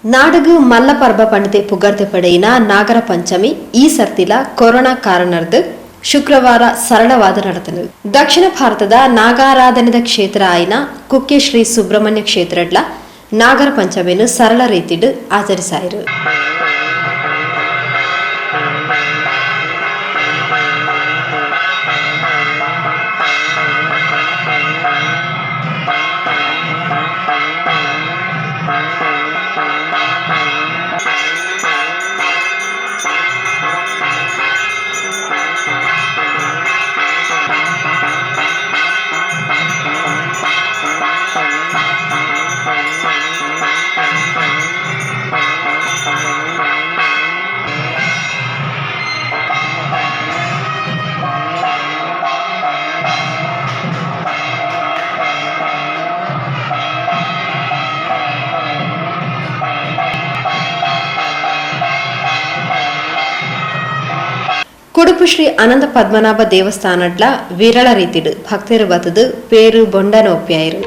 ನಾಡಗು ಮಲ್ಲ ಪರ್ಬ ಪಂಡಿತೆ ಪುಗರ್ತೆ ಪಡೆಯಿನ ನಾಗರ ಪಂಚಮಿ ಈ ಸರ್ತಿಲ ಕೊರೋನಾ ಕಾರಣರ್ದು ಶುಕ್ರವಾರ ಸರಳವಾದ ನಡೆತನು. ದಕ್ಷಿಣ ಭಾರತದ ನಾಗಾರಾಧನೆದ ಕ್ಷೇತ್ರ ಆಯಿನ ಕುಕ್ಕೆ ಶ್ರೀ ಸುಬ್ರಹ್ಮಣ್ಯ ಕ್ಷೇತ್ರಡ್ಲ ನಾಗರ ಪಂಚಮಿಯನ್ನು ಸರಳ ರೀತಿಡ್ ಆಚರಿಸಾಯಿರು. ಕುಡುಪು ಶ್ರೀ ಅನಂತ ಪದ್ಮನಾಭ ದೇವಸ್ಥಾನಡ್ಲ ವಿರಳ ರೀತಿಡು ಭಕ್ತರು ಬತ್ತದು ಪೇರು ಬೊಂಡನ ಒಪ್ಪಿಯಾಯಿರು.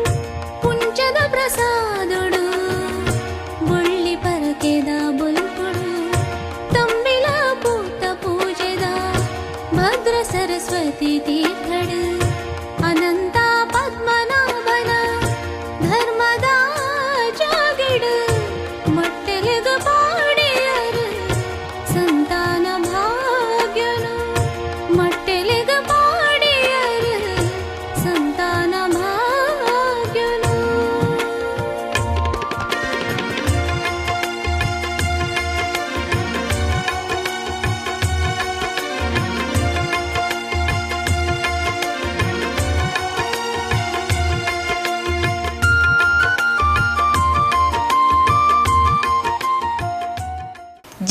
ಪುಂಚದ ಪ್ರಸಾದುಡು ಬೊಳ್ಳಿ ಪರಕೆದ ಬೊಲ್ಪುಡು ತಂಬಿಲ ಪೂತ ಪೂಜೆದ ಭದ್ರ ಸರಸ್ವತಿ ತೀರ್ಥಡು ಅನಂತ ಪದ್ಮನಾಭನ ಧರ್ಮದ ಜಾಗಿಡು ಮೊಟ್ಟೆಲೆಗ ಪಾಡಿಯರು ಸಂತಾನ ಭಾಗ್ಯನು ಮೊಟ್ಟೆಲೆಗ ಪಾಡಿಯರು ಸಂತಾನ ಭಾಗ್ಯನು.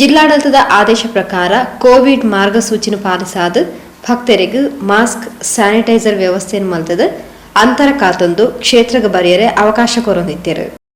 ಜಿಲ್ಲಾಡಳಿತದ ಆದೇಶ ಪ್ರಕಾರ ಕೋವಿಡ್ ಮಾರ್ಗಸೂಚಿನ ಪಾಲಿಸಾದ ಭಕ್ತರಿಗೆ ಮಾಸ್ಕ್, ಸ್ಯಾನಿಟೈಸರ್ ವ್ಯವಸ್ಥೆಯನ್ನು ಮಲ್ತದ ಅಂತರ ಕಾತೊಂದು ಕ್ಷೇತ್ರಕ್ಕೆ ಬರೆಯರೆ ಅವಕಾಶ ಕೊರೊಂದಿತ್ತೇರು.